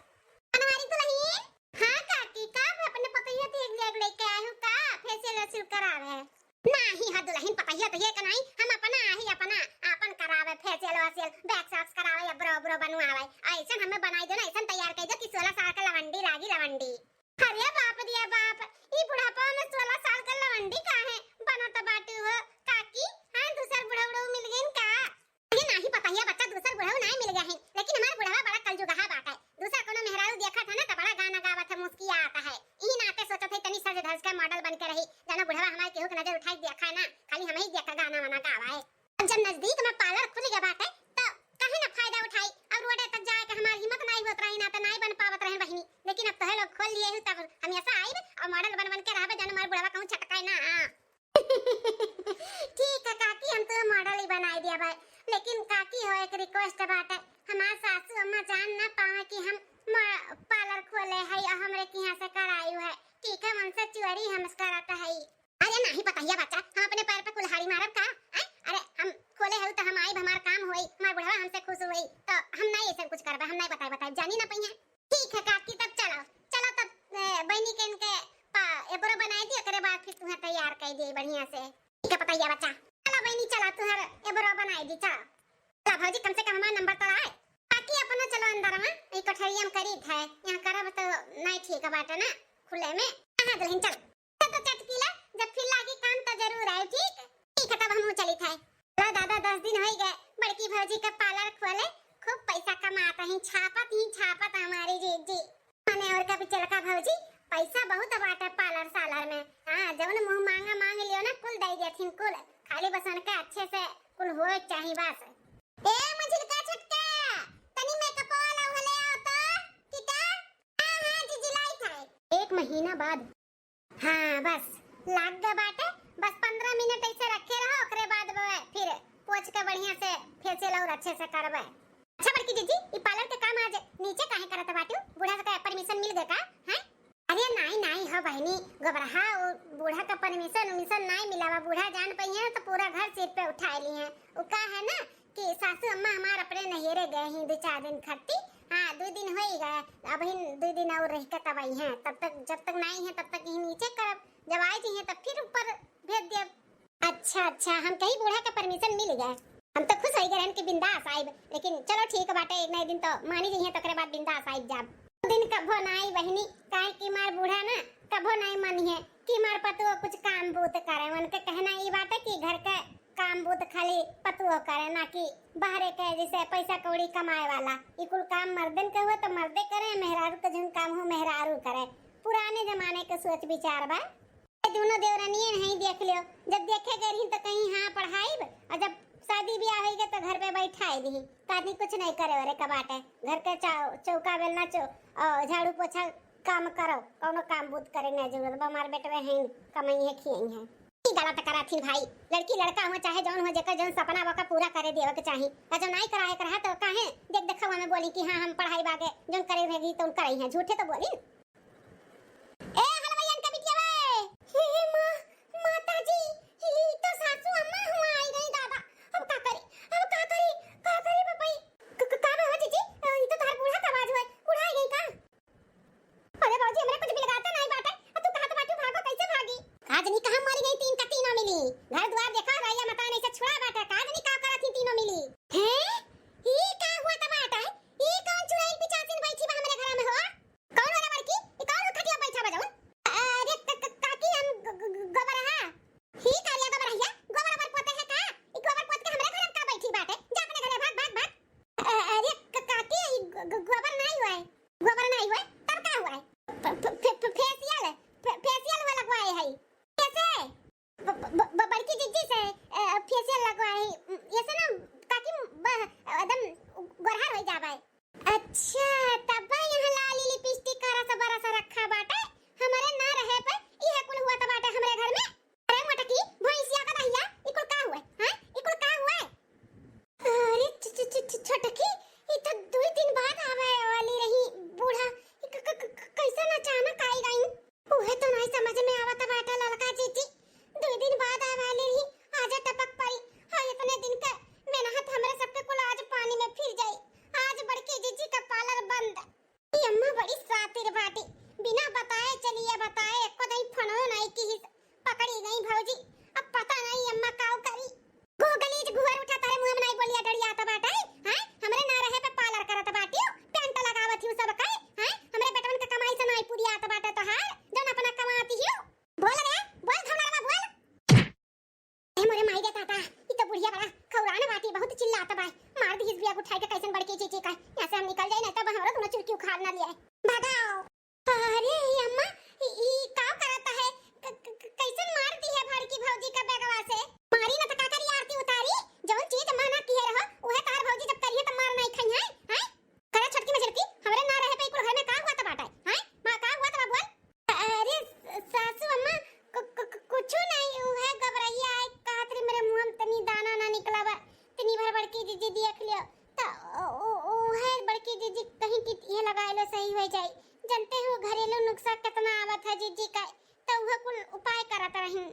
बनवारी दुल्हन। हाँ काकी, का अपने पतोहिया ती एक लेके आए हो का? फेशियल वेशियल करावे है? नाहीं है दुल्हन, पतोहिया तो ये का नाहीं, हम अपना आही, अपना आपन करावे, फेशियल वेशियल, वैक्स वैक्स करावे, eyebrow उब्रो बनवावे। ऐसन हमें बनाई दो ना, ऐसन तैयार कर दो कि सोलह साल का लवंडी लागी, लवंडी। अरे बाप रे बाप, ई बुढ़ापा में सोलह साल का लवंडी काहे बनत बाटू हो काकी? हाँ, दूसर बुढ़ऊ उढ़ऊ मिल गइन का? अरे नाहीं पतोहिया बच्चा, दूसर बुढ़ऊ नाहीं मिल गए हैं, लेकिन हमार बुढ़वा बड़ा कलजुगहा बाटे। दूसर कोनो मेहरारू देखत है ना तो बड़ा गाना गावत है, मुस्कियात है। इही नाते सोचत है तनी सज धज के मॉडल बन के रही, जानो बुढ़वा हमार केहू के नजर उठाई देखा ना, खाली हमही देख के गाना वाना गावा है। अब जब नजदीक में पार्लर खुल गया बाटे, तो काहे ना फायदा उठाई? अब रोडे तक जाए के हमार हिम्मत नाहीं होत रही ना, तो नाहीं बन पावत रहे बहिनी। लेकिन अब तोहे लोग खोल लिए हो, तब हमेशा आइब और मॉडल बन बन के रहबे, जन हमार बुढ़वा कहूँ छटकाए ना। ठीक है काकी, हम तो मॉडल ही बनाई दिया भाई। लेकिन काकी हो, एक रिक्वेस्ट बाटे, हमार सासू अम्मा जान ना पावे कि हम म-, पार्लर खोले है और हमरे के यहाँ से कराई है। ठीक है, उनसे चोरी हम करत है। अरे नाहीं पतोहिया बच्चा, हम अपने पैर पे कुल्हाड़ी मारब का? हैं? अरे हम खोले हऊ तो हम आइब, हमार काम होई, हमार बुढ़वा हमसे खुश होई, तो हम नाहीं ऐसा कुछ करबे, हम नाहीं बताए बताए, जानी ना पइहे। ठीक है काकी, तब चलो, चलो तब, ए, बहिनी के इनके पा-, एबरो बनाई दी, ओकरे बाद फिर तुहें तैयार कर दी बढ़िया से। ठीक है पतोहिया बच्चा, चलो बहिनी चलो, तुहर एबरो बनाई दी, चलो। चलो भौजी, कम से कम हमार नंबर तो आए, काकी अपना चलो अंदर में, ई कोठरिया में करी थे, यहाँ करब तो नाहीं ठीक बाटे ना, खुले में। हाँ दुल्हन चलो। तो चटकीला, जब फिर लागी काम तो जरूर आए, ठीक? ठीक है, तब हमहू चली थे। चलो दादा, दस दिन होई गए बड़की भौजी का पार्लर खोले, खूब पैसा कमात ही, छापत ही छापत हमारी जीजी। मने और का पिछलका भौजी, पैसा बहुत बाटे पार्लर सालर में। हाँ, जौन मुँह मांगा मांग लियो ना, कुल दे देथिन कुल। खाली बस उनके अच्छे से कुल होए चाही बस। ए मझिलका छोटका, तनी मेकअप वाला उहले आओ तो, टीका। हाँ हाँ जीजी, लाई था। एक महीना बाद। हाँ बस, लाग गए बाटे, बस पन्द्रह मिनट ऐसे रखे रहो, ओकरे बाद ब-, फिर पोंछ के बढ़िया से फेशियल और अच्छे से करबे। अच्छा बड़की जीजी, ई पार्लर के काम आज नीचे काहे करत बाटू? बूढ़ा से परमिशन मिल गए का? हैं? अरे नाहीं नाहीं हो बहिनी, गोबरहा उ बूढ़ा का परमिशन उमिशन नाहीं मिला बा। बूढ़ा जान पइहे तो पूरा घर सिर पे उठाए ली हैं। उ का है ना कि सासू अम्मा हमार अपने नैहरे गए हैं दो चार दिन खातिर। हाँ, दो दिन हो ही गए, अब ही दो दिन और रह के तब आई हैं। तब तक, जब तक नाहीं है तब तक यहीं नीचे करब, जब आई जी हैं तब फिर ऊपर भेज देब। अच्छा अच्छा, हम कहीं बूढ़ा का परमिशन मिल गए, हम तो खुश हो गए रहन कि बिंदास आइब, लेकिन चलो ठीक बाटे, एक ना एक दिन तो मानी जइहे तो ओकरे बाद बिंदास आइब जाब। दिन कभो ना आई बहिनी, काहे कि मार बूढ़ा ना कभो नहीं मानिहे कि मार पतुओ कुछ काम बूत करे। उनके कहना ई बाटे कि घर के काम बूत खाली पतुओ करे, ना कि बाहरे के जैसे पैसा कौड़ी कमाए वाला। ई कुल काम मर्दन के हुए तो मर्दे करे, मेहरारू के जौन काम हो मेहरारू करे। पुराने जमाने के सोच विचार बा। ये दोनों देवरानियन हैं, देख लियो, जब देखे गए रही तो कहीं हाँ पढ़ाइब, और जब शादी ब्याह होइगे तो घर पे बैठाइ दिही, तो आदमी कुछ नहीं करे वरे का बाटे। घर के चा-, चौका बेलना चौ-, अ, झाड़ू पोछा काम करो, कौनो काम बूत करे नहीं जरूरत बा। हमार बेटवे हैं, कमाई है, खियाई है। ई गलत करत ही भाई, लड़की लड़का हो चाहे जौन हो, जेकर जौन सपना बा ओका पूरा करे देवे के चाही। आ जो नाई कराए के रहा तो काहे देख देखावा में बोली कि हाँ हम पढ़ाई बागे जौन करे रहेगी तो उनका रही है, झूठे तो बोली। ए हलवाइयन के बिटिया बे, हे माँ, माता जी, ई तो सासू अम्मा हुआ आई गई दादा। अब का करी, अब का करी, का करी बपई? क-, क-, का बा हो जीजी? अ, ई तो तोहार बूढ़ा का आवाज हुआ, बूढ़ा आई गई का? अरे भौजी, हमरे कुछ बिलगाते नाई बाटे। आ तू कहत बाटू भागो, कैसे भागी? का जनी कहाँ मरी गई, तीन का तीनों मिली। घर दुआर देखा, रैया मकान ऐसे छुड़ा बाटे। का जनी का करत ही तीनों मिली। हैं? ई का हुआ त बाटे? ई कौन चुड़ैल पिचासिन बैठी बा हमरे घर में हो? कौन वाला बड़की? ई कौन खटिया बैठा बा जौन? अरे क-, क-, काकी हम ग-, ग-, ग-, गोबरहा। ही कारिया गोबरहिया, गोबर ओबर पोते है का? ई गोबर पोत के हमरे घर में का बैठी बाटे? जा अपने घरे भाग, भाग, भाग। अ-, अरे क-, काकी, ई ग-, ग-, गोबर नाई हुआ है। गोबर नाई हुआ है, तब का हुआ है? फ-, फ-, फ-, फ-, फेशियल, फ-, फेशियल वाला लगवाए है। कैसे? ब-, ब-, ब-, बड़की जिज्जी से, अ, फेशियल लगवाए है। ऐसे ना काकी ब-, एकदम गोरहर हो जावे। अच्छा, तब यहाँ लाली लिपस्टिक का रस बरस रखा बाटे। हमरे ना रहे पे इहे कुल हुआ त बाटे हमरे घर में। अरे मोटकी, भैंसिया का दहिया, ई कुल का हुआ? हाँ? ई कुल का हुआ? अरे छ-, छ-, छ-, छ-, छोटकी, ई तो दुई दिन बाद आवे वाली रही बूढ़ा। ई क-, क-, क-, क-, कैसन अचानक आई गई? उहे तो नहीं समझ में आवत बाटे ललका जीजी। दुई दिन बाद आवे वाली रही, आज टपक पड़ी। हाँ, इतने दिन के मेहनत हमरे सबके कुल आज पानी में फिर जाई। आज बड़की जीजी का पार्लर बंद। ई अम्मा बड़ी सातिर बाटी, बिना बताए चलिए बताए एको दई फोनो नहीं किहिस। पकड़ी गई भौजी, अब पता नहीं अम्मा काउ करी। गो गलीज गुहर उठा तारे मुंह में नहीं बोलिया डरिया त बाटे, हैं? हमरे ना रहे पे पार्लर करत बाटियो, पेंट लगावत हियो सब कई, हैं? हमरे बेटवन के कमाई से नहीं पुरिया त बाटे तोहार, जौन अपना कमाती हियो। बोल रे, बोल घमड़वा बोल। ए मोरे माई रे दादा, ई तो बुढ़िया बड़ा खौरान बाटी, बहुत चिल्लात बा। मार दिहिस बिया उठाई के कैसन बड़की चीची का। यहाँ से हम निकल जाई, नहीं तब हमरो दोनों चुरकी उखाड़ ना लिए। भगाओ। अरे ई अम्मा, ई, ई का करत है? क-, क-, क-, कैसन मार दी है बड़की भौजी का बेगवा से? मारी ना तो का करी, आरती उतारी। जौन चीज मना किए रहो, उहे तोहार भौजी जब करिए तो मार नहीं खाई है, हैं? करे छोटकी मझिलकी, हमरे ना रहे पे ई कुल घर में का हुआ त बाटे, हैं? माँ, का हुआ त बा, बोल? अरे सासू अम्मा, कु-, कु-, कु-, कुछु नहीं, उहे गबरैया आई, कहत रही हमरे मुँह में तनी दाना ना निकला बा, तनी भर बड़की जीजी देख लियो। त उ-, उ-, उहे बड़की जीजी कहीं कि ये लगा लो, सही हो जाई। जानते हो घरेलू नुस्खा कितना आवत है जीजी का, त उहे कुल उपाय करत रही।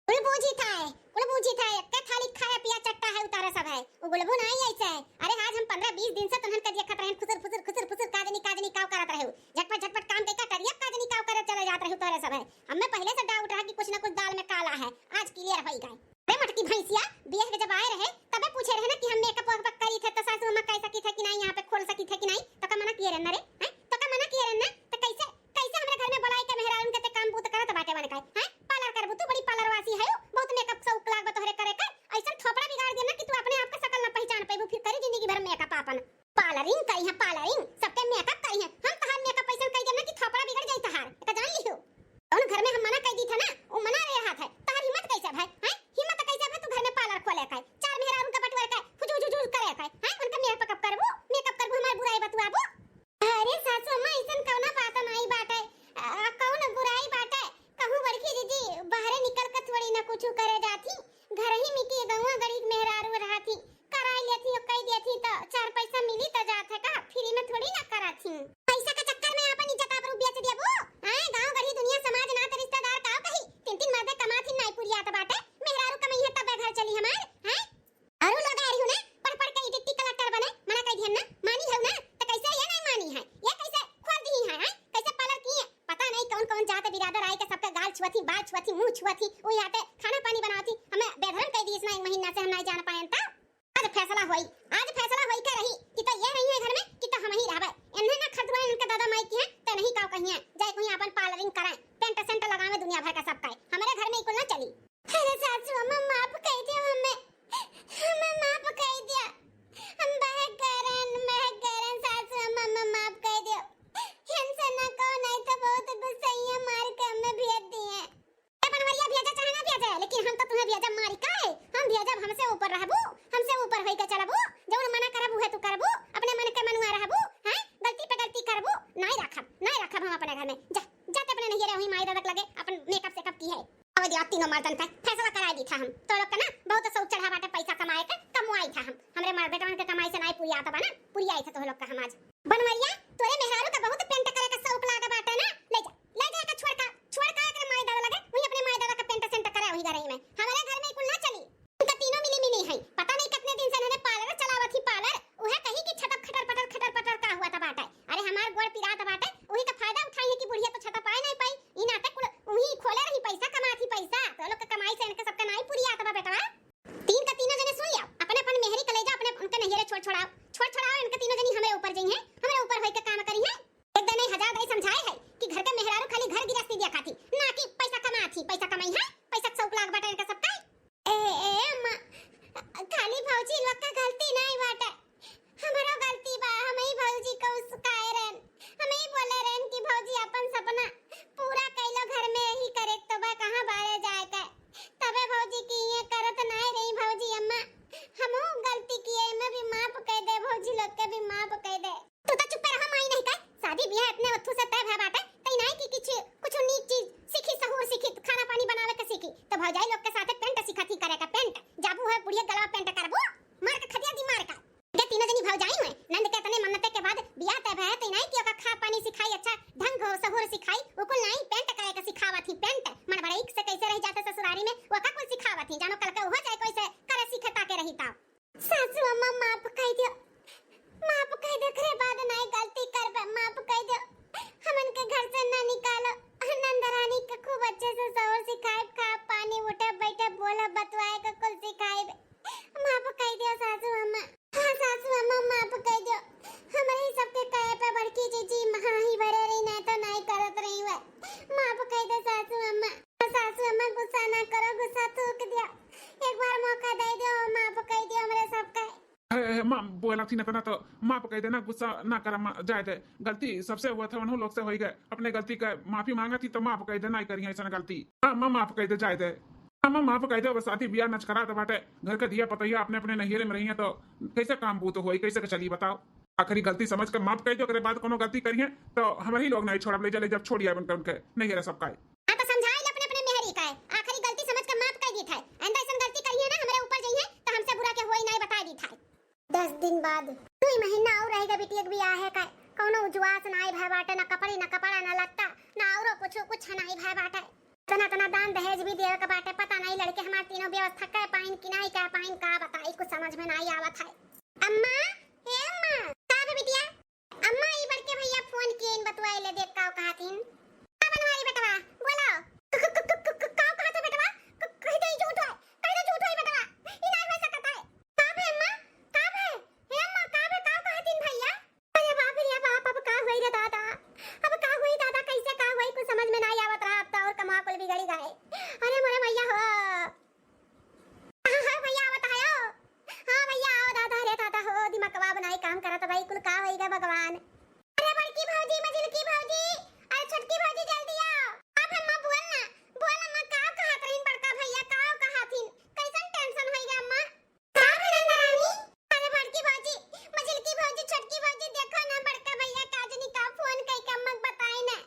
कुल बूझी था, कुल बूझी था, एक्के थाली खाया पिया चट्टा है उतारा सब है। उ बोलबू ना आई ऐसे है। अरे आज हम पन्द्रह बीस दिन से तुन्हन के देखत रहन, खुसुर फुसुर, खुसुर फुसुर, काजनी काजनी काव करत रहे। झटपट झटपट काम कइका करिया, काजनी काव करे चले जात रहे तोरे सब है। हमें पहले से डाउट रहा कि कुछ ना कुछ दाल में काला है, आज क्लियर होई गए। अरे मटकी भैंसिया, बियाह के जब आए रहे तबे पूछे रहे ना कि हम मेकअप वेकअप करी थे तो सासू अम्मा कह सकी थे कि नहीं, यहाँ पे खोल सकी थे कि नहीं, तो का मना किए रहना रे, हैं? तो का मना किए रहना, तो कैसे कैसे हमरे घर में बोलाई के मेहरारून के ते काम बूत करत बाटे मन का, हैं? पार्लर करबू तू, बड़ी पार्लर वासी है, बहुत मेकअप शौक लाग बा तोहरे करे के। ऐसन थोपड़ा बिगाड़ देना कि तू अपने आप के शकल ना पहचान पैबू, फिर करी जिंदगी भर मेकअप आपन। पार्लरिंग करी है, पार्लरिंग, सबके मेकअप करी है। हम तहार मेकअप ऐसन कई देना कि थोपड़ा बिगड़ जाई तहार, एका जान लिहो। कौन घर में हम मना कई दी था ना, वो मना रहे हाथ है, तहार हिम्मत कैसे भाई, हैं? हिम्मत कैसे भाई तू घर में पार्लर खोले का, चार मेहरारून का बटवर का, हुजू हुजू हुजू करे का, हैं? उनका मेकअप करबू, मेकअप करबू, हमार बुराई बतुआबू। अरे सासू अम्मा, अइसन कौनो बात नाई बाटे। आ, कौन बुराई बाटे? कहूँ बड़की दीदी बाहरे निकल के थोड़ी ना कुछ करे जाती, घर ही में के गौवा गड़ी के मेहरारू रहती, कराई लेती और कह देती तो चार पैसा मिली तो जात है का, फ्री में थोड़ी ना कराती। पैसा के चक्कर में अपन इज्जत आबरू बेच देबू? आए गाँव गड़ी दुनिया समाज नात रिश्तेदार का कही, तीन तीन मर्दे कमात ही नाई पुरियात बाटे, मेहरारू कमई है तबे घर चली हमार, हैं? अरु लोग आ रही हो ना, पढ़ पढ़ के ई डिप्टी कलेक्टर बने, मना कह दिहन ना, मानी हो ना, तो कैसे ये नहीं मानी है, ये कैसे खोल दी है, हैं? कैसे पार्लर की है? पता नहीं कौन कौन जात बिरादर आए के सबके गाल छुअथी, बाल छुअथी, मुंह छुअथी, वो यहाँ पे खाना पानी बनावथी, हमें बेधरम कह दी इसमें एक महीना से हम नहीं जान पाए तो। आज फैसला होई, आज फैसला होई के रही कि तो ये रही है घर में कि तो हम ही रहबे, इन्हें ना खतुआ इनके दादा माई की है, तो नहीं काव कही है, जाए कोई अपन पार्लरिंग कराए, पेंट सेंट लगावे दुनिया भर का सब का, हमारे घर में इकुल ना चली। अरे सासू अम्मा, माफ कई दियो हमें, हमें माफ कई दिया। हम बहक गए रहन, बहक गए रहन सासू अम्मा, हमें माफ कई दियो। इनसे ना कहो, नहीं तो बहुत गुस्सैया मार के हमें भेज दिए। ए बनवरिया, भेजा चाहे ना भेजा, लेकिन हम तो तुम्हें भेजा मारी का है? हम भेजा, हमसे ऊपर ई है। अब दिया तीनों मर्दन का फैसला कराई दी था हम। तो लोग का ना बहुत शौक चढ़ा बाटे पैसा कमाए का, कमवाई था हम। हमरे मर बेटवन के कमाई से नाई पुरियात बा ना, पुरियाई था तो लोग का हम आज। बनवरिया, तोरे मेहरारू का बहुत पेंट करे का शौक लागे बाटे ना, ले जा, ले जा एका छोड़ का, छोड़ का एकरे माई दादा लगे, वही अपने माई दादा का पेंट सेंट करे वही घरही में। हमारे घर में कुल ना चली। इनका तीनों मिली मिली है, पता नहीं कितने दिन से इन्हें पार्लर चलावत ही पार्लर, उहे कही कि छटप खटर पटर खटर पटर का हुआ था बाटे। अरे हमार गोड़ पिरात बाटे, वही का फायदा उठाई है कि बुढ़िया तो छटप आए नहीं पाई, ई नाते कुल वही खोले रही पैसा, कमात ही पैसा, तो लोग के कमाई से इनके सबका नाई पुरियात बा बेटवा। तीन का तीनों जने सुन लिया, अपने अपन मेहरी कलेजा अपने उनके नैहरे छोड़ छोड़ाओ, छोड़ छोड़ाओ इनके तीनों जनी हमरे ऊपर जइहें, हमरे ऊपर होई के काम करिहें। एक दिन नहीं हजार दाई समझाए है कि घर के मेहरारू खाली घर गिरस्ती दिया खाती, ना कि पैसा कमात ही, पैसा कमाई है, पैसा के शौक लाग बाटे इनका सबका। ए, ए, अम्मा, खाली भौजी लोग का गलती नहीं बाटे, हमरो गलती बा, हम ही भौजी को उसकाए रहन, हम ही बोले रहन कि भौजी अपन सपना पूरा कैलो, घर में यही करे के तो बा, कहाँ बाहरे जाए के। तबे भौजी की ये करत नहीं रही भौजी अम्मा, हमहू गलती किए, एमे भी माफ कह दे, भौजी लोग के भी माफ कह दे। तू तो चुप्पे रहा, माई नहीं का? शादी बियाह अपने ओथू से तय भय बाटे, तई नहीं कि कुछ, कुछ नीक चीज सीखी, सहूर सीखी, खाना पानी बनावे के सीखी, तो भौजाई लोग के साथे पेंट सीखत ही करे का, पेंट। जाबू है बुढ़िया गलवा पेंट करबू, मार के खटिया दी मार का। ये तीनों जनी भौजाई हुए, नंद के इतने मन्नते के बाद बियाह तय भय है, तई नहीं कि ओका खा पानी सिखाई, अच्छा ढंग हो सहूर सिखाई, वो कुल नहीं, पेंट करे के सिखावत ही, पेंट। मन बड़े इक से कैसे रह जाते ससुरारी में, वो का कुल सिखावत ही, जानो कल के हो जाए कोई से करे सीखे ताके रही ताव। सासू अम्मा माफ कह दियो, माफ कह दे, एकरे बाद नहीं गलती करबे, माफ कह दियो। हमन के घर से ना निकालो, नंद रानी के खूब अच्छे से सहूर सिखाइब, खा पानी, उठे बैठे, बोले बतवाए के कुल सिखाइब। माफ कह दियो सासू अम्मा। हाँ सासू अम्मा माफ कह दियो, हमरे ही सबके कहे पे बड़की जीजी महा ही भरे रही, नहीं तो नहीं करत रही हुए। माफ कह दे सासू अम्मा। सासू अम्मा गुस्सा ना करो, गुस्सा थूक दिया, एक बार मौका दे दियो, माफ कह दियो हमरे सबके। ए, ए, माँ बोला थी ना, तो माफ कह देना, गुस्सा ना कर, माँ, जाए दे, गलती सबसे हुआ था, उन्हों लोग से होई गए, अपने गलती का माफी मांगा थी तो माफ कह देना, नहीं करिए ऐसा गलती। हाँ माँ माफ कह दे, जाए दे। हाँ माँ माफ कह दे, अब शादी बियाह नचकरात बाटे, घर के धिया पतैया अपने अपने नैहरे में रहिए तो कैसे काम बूत होई, कैसे के चली बताओ। आखिरी गलती समझ के माफ कह दे, ओकरे बाद कोनो गलती करिए तो हमरे ही लोग नहीं छोड़ब, ले जा, ले जा, छोड़िए उनके, उनके नैहरे सबका। हाँ तो समझाई ले अपने अपने मेहरी का, आखिरी गलती समझ के माफ कह दी था, आइंदा ऐसन गलती करिए ना हमरे ऊपर जइए तो हमसे बुरा के होई नहीं, बता दी था। दस दिन बाद, दुई महीना और रहेगा बिटिया के बियाह है का, कौनो उजवास नाई भय बाटे, ना कपड़ी, ना कपड़ा, ना लत्ता, ना औरो कुछ, कुछ नाई भय बाटे। तना तना दान दहेज भी देवे के बाटे, पता नहीं लड़के हमार तीनों व्यवस्था कह पाइन कि नाई कह पाइन, का बताई, कुछ समझ में नाई आवत है। अम्मा, हे अम्मा, का बे बिटिया? अम्मा, ई बड़के भैया फोन किए, इन बतुआई ले, देख काव कहत हिन। का बनवारी बेटवा, बोलो। क-, क-, क-, क-, क-, काव कहत हो बेटवा? क-, कह दे ई झूठ है, कह दे झूठ है बेटवा, ई नाई हो सकत है। का बे अम्मा, का बे? हे अम्मा, का बे, काव कहत हिन भैया? अरे बाप रे बाप, अब का होई रे दादा, अब का होई दादा, कैसे का होई, कुछ समझ में नाई आवत रहा, अब तो और कमा कुल बिगड़ी गए। अरे मोरे मैया हो। हाँ, हाँ भैया, आवत आयो। हाँ भैया, आओ दादा, अरे दादा हो, दिमागवा बनाई काम करत भाई, कुल का होई गा भगवान। अरे बड़की भौजी, मझिलकी भौजी, अरे छोटकी भौजी, जल्दी आओ। अब अम्मा बोल ना, बोल अम्मा, का कहत रहीन बड़का भैया, का कहत हिन? कैसन tension होई गा अम्मा? का भइल रानी? अरे बड़की भौजी, मझिलकी भौजी, छोटकी भौजी, देखो ना बड़का भैया का जनी का फोन कई के अम्मा के बताई ना।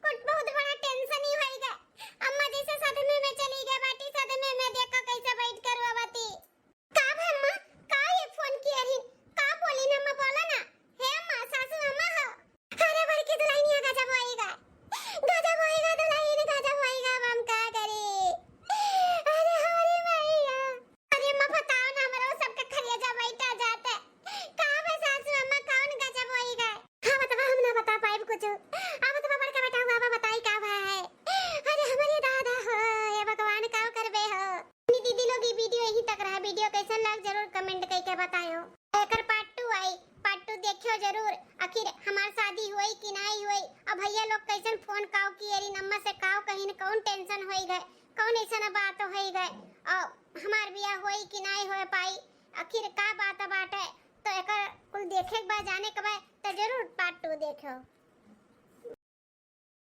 कुछ बहुत बड़ा tension ही होई गा। अम्मा जैसे सदमे में चली गई बाटी, सदमे में देखो कैसे बैठ के रोवती। का भे अम्मा, का ये फोन किए रही? का बोली ना अम्मा, बोला ना। हे अम्मा, सासू अम्मा हो। अरे बड़की दुल्हनिया गजब होई गा। गजब होई गा दुल्हन, गजब होई गा, अब हम का करी? अरे हमारी मैया। अरे अम्मा बताओ ना, हमरो सबके करेजा बैठा जाता। का बे सासू अम्मा, कौन गजब होई गा? हाँ बतवा, हम ना बता पाइब कुछ। अब तो बड़का बेटा हुआ बा, बताई का भा है। अरे हमारे दादा हो, ये भगवान का करबे हो। अपनी दीदी लोग, ये video यहीं तक रहा। Video कैसन लाग जरूर comment करके बतायो। एकर part two आई, part two देखियो जरूर। आखिर हमार शादी हुई कि नहीं हुई, अब भैया लोग कैसन फोन काव किए रही, अम्मा से काव कहिन, कौन tension होई गए, कौन ऐसन बात होई गए, और हमार बियाह होई कि नहीं हो पाई, आखिर का बात बाटे, तो एकर कुल देखे के बा, जाने के बा, तो जरूर part two देखो।